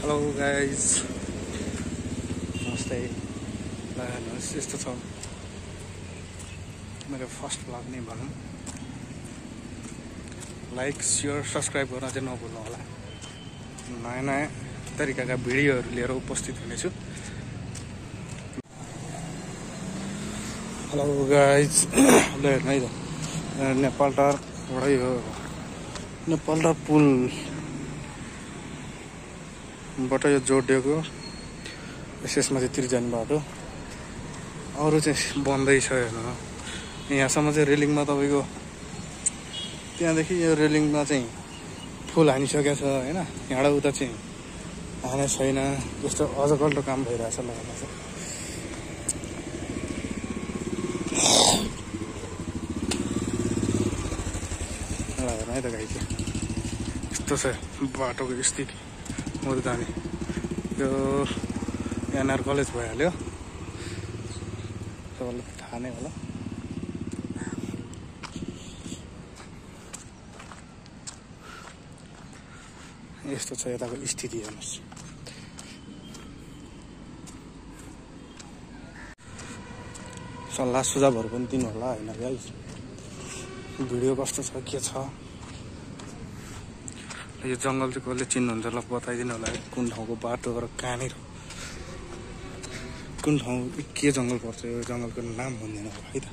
Hello guys, नमस्ते। ल हेर्नुहोस्, यस्तो छ मेरो फर्स्ट भ्लग नै भनौँ। लाइक सेयर सब्सक्राइब गर्न चाहिँ नभुल्नु होला। नयाँ नयाँ तरिकाका भिडियोहरू लिएर उपस्थित हुनेछु। हेलो गाइज, ल हेर्नु है त, नेपाल टारबाटै हो नेपाल टार पुलबाट यो जोडिएको यसमा चाहिँ तिर्जाने बाटो। अरू चाहिँ बन्दैछ हेर्नु। यहाँसम्म चाहिँ रेलिङमा तपाईँको त्यहाँदेखि यो रेलिङमा चाहिँ फुल हानिसकेको छ होइन। यहाँबाट उता चाहिँ हाने छैन। यस्तो अझ गल्टो काम भइरहेछ लगाएर चाहिँ। हेर्नु है त गाई चाहिँ यस्तो छ बाटोको स्थिति। म त जाने यो एनआर कलेज भइहाल्यो, तपाईँलाई थाहा नै होला। यस्तो छ यताको स्थिति हेर्नुहोस्। सल्लाह सुझावहरू पनि दिनु होला होइन गाइस। भिडियो कस्तो छ के छ, यो जङ्गल चाहिँ कसले चिन्नुहुन्छ ल बताइदिनु होला। कुन ठाउँको बाटो र कहाँनिर कुन ठाउँ के जङ्गल पर्छ, यो जङ्गलको नाम भनिदिनु होला है त।